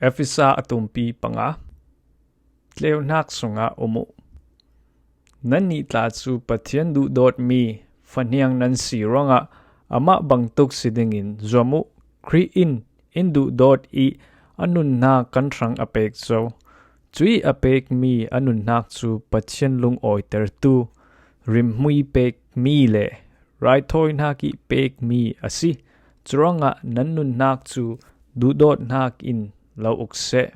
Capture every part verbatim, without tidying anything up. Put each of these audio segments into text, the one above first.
Efesa a tumpi panga. Tleunak sungah um uh. Nannih tla cu Pathian duhdawtmi fahniang nan si ruangah amah bangtuk si dingin zuam uh. Khrih in in duhdawt ih a nunnak kan hrang a pek zo. Cuih a pekmi a nunnak cu Pathian lungawitertu, rimhmui pekmi le raithawinak ih pekmi a si. Curuangah nan nunnak cu duhdawtnak in lo uk seh.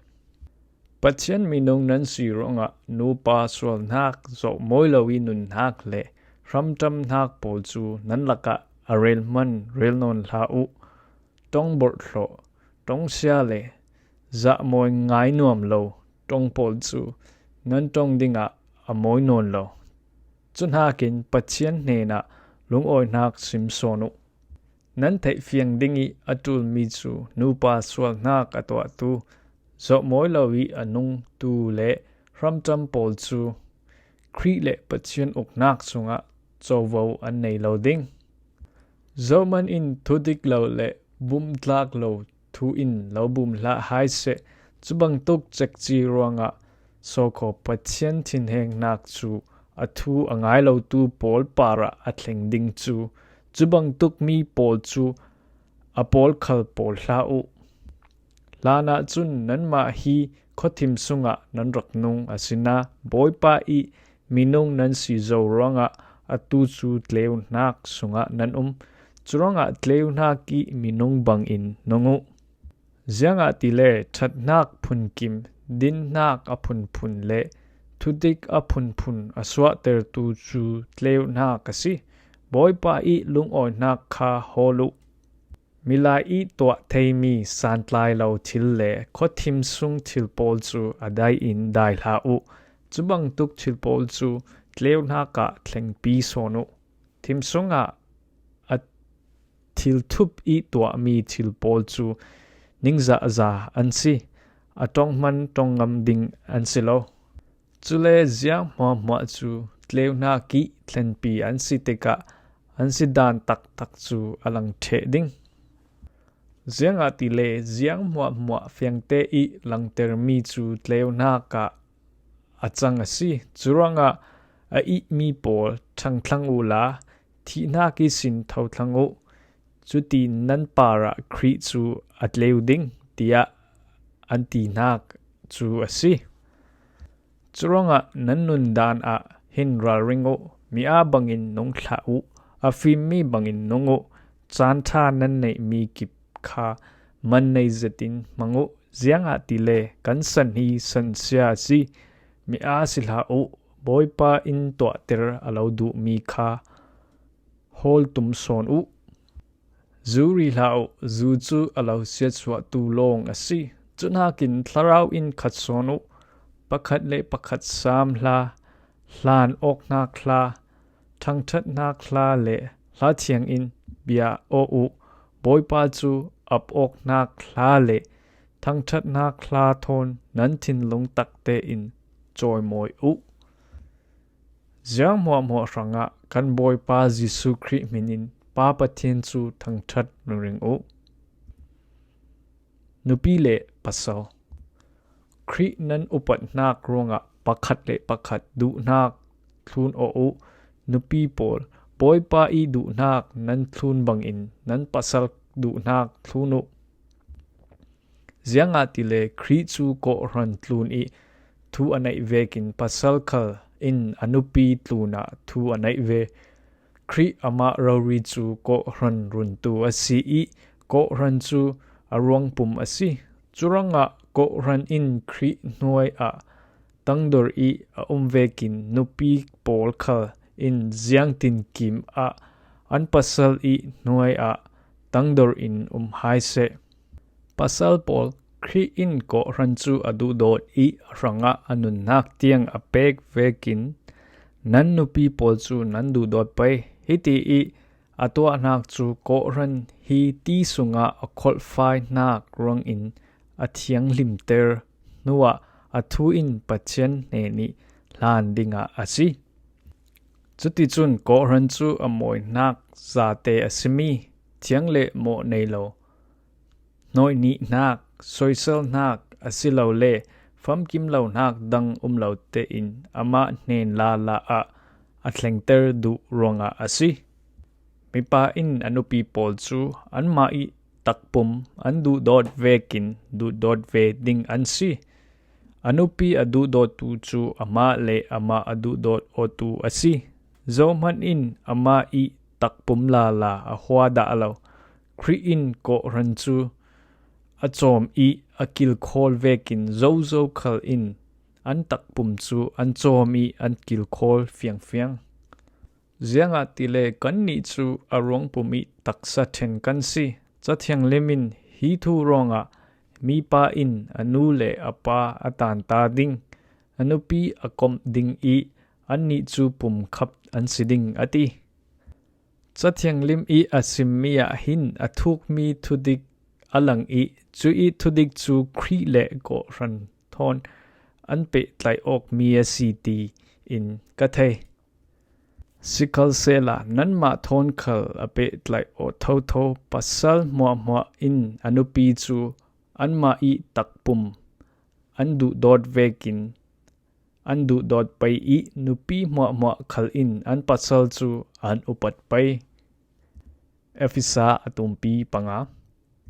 Pathian minung nan si ruangah nupa sualnak, zawhmawi lo ih nunnak le hramṭamnak pawl cu nan lakah a rel hman rel nawn hlah uh. Ṭong borhhlawh, ṭongsia le zahmawi ngai nuam lo ṭong pawl cu nan ṭong dingah a mawi nawn lo. Cuhnakin Pathian hnenah lungawinak sim sawn uh. Nan theihfiang ding ih a ṭulmi cu nupa sualnak a tuahtu, zawhmawi lo ih a nungtu le hramṭam pawl cu Khrih le Pathian uknak sungah covo an nei lo ding. Zohman in thudik lo le bumtlak lo thu in lo bum hlah hai seh. Cubangtuk cekci ruangah sawkhaw Pathian thinhengnak cu a thu a ngai lotu pawl parah a thleng ding cu, cubangtuk mi pawl cu a pawl khal pawl hlah uh. Hlan ahcun nanmah hi khuathim sungah nan rak nung, asinain Bawipa ih minung nan si zo ruangah atu cu tleunak sungah nan um. Curuangah tleunak ih minung bangin nung uh. Ziangahtile ṭhatnak phunkim, dinnak a phunphun le thudik a phunphun a suahtertu cu tleunak a si. Bawipa ih lungawinak kha hawl uh. Milai ih tuah theimi santlai lo thil le khuathim sung thil pawl cu a dai in dai hlah uh. Cubangtuk thil pawl cu tleunak ah thlengpi sawn uh. Thim sungah a thil thup ih tuahmi thil pawl cu ningzahza an si, a ṭonghman ṭong ngam ding an si lo. Cule ziang hmuahhmuah cu tleunak ih thlenpi an si tikah an si dan taktak cu a lang ṭheh ding. Ziangahtile ziang hmuahhmuah fiangte ih langtermi cu tleunak ah a cang a si. Curuangah a ihmi pawl ṭhangthlang uhla, thihnak ihsin thothlang uh, cutin nan parah Khrih cu a tleu ding, tiah an tinak cu a si. Curuangah nan nundan ah hin ralring uh, mi aa bangin nung hlah uh, a fimmi bangin nung uh, caan ṭha nan neihmi kip kha man nei zetin hmang uh. Ziangahtile kan san hi sansia a si, mi aa si hlah uh, Bawipa in tuahter a lo duhmi kha hawl tum sawn uh. Zu ri hlah uh, zu cu a lo siatsuahtu lawng a si. Cuhnakin thlarau in khat sawn uh, pakhat le pakhat sam hlah, hlan awknak hla, ṭhangṭhatnak hla le hla thiang in bia awh uh. Bawipa cu ap awknak hla le ṭhangṭhatnak hla thawn nan thinlung takte in cawimawi uh. Ziang hmuahhmuah hrangah kan Bawipa Jesuh Khrih hmin in Pa Pathian cu thangṭhat ringring uh. Nupi le pasal. Khrih nan upatnak ruangah pakhat le pakhat duhnak thlun awh uh. Nupi pawl, Bawipa ih duhnak nan thlun bangin nan pasal duhnak thlun uh. Ziangahtile Khrih cu kawhhran tlun ih thu a neih vekin pasal khal in a nupi tlunah thu a neih ve. Khrih amah rori cu kawhhran runtu a si ih kawhhran cu a ruangpum a si. Curuangah kawhhran in Khrih hnuai ah tangdor ih a um vekin nupi pawl khal in ziangtinkim ah an pasal ih hnuai ah tangdor in um hai seh. Pasal pawl, Khrih in kawhhran cu a duhdawt ih a hrangah a nunnak tiang a pek vekin nan nupi pawl cu nan duhdawt pei. Hiti ih a tuahnak cu kawhhran hi ti sungah a kholhfainak ruangin a thianghlimter hnuah a thu in Pathian hnenih hlan dingah a si. Cuticun kawhhran cu a mawinak zate a simi, thiang le mawh nei lo, hnawihnihnak, soiselnak, asilole famkim lonak dang um lote in amah hnen lala ah a thlengter duh ruangah a si. Mipa in a nupi pawl cu anmah ih takpum an duhdawt vekin duhdawt ve ding an si. A nupi a duhdawtu cu amah le amah a duhdawt awtu a si. Zohman in amah ih takpum lala a hua dah lo. Khrih in kawhhran cu a cawm ih a kilkhawl vekin zozo khal in an takpum cu an cawm ih an kilkhawl fiangfiang. Ziangahtile kannih cu a ruangpum ih taksa ṭhen kan si. Cathiang Lim in hi thu ruangah mipa in a nu le a pa a tanta ding, a nupi a komh ding ih annih cu pumkhap an si ding a ti. Cathiang Lim ih a simmi ah hin a thukmi thudik a lang ih cuih thudik cu Khrih le kawhhran thawn an pehtlaih awkmi a si ti in ka thei. Sikhalsehla nanmah thawn khal a pehtlaih aw thotho pasal hmuahhmuah in a nupi cu anmah ih takpum an duhdawt vekin an duhdawt pei ih nupi hmuahhmuah khal in an pasal cu an upat pei. Efesa a tumpi panga.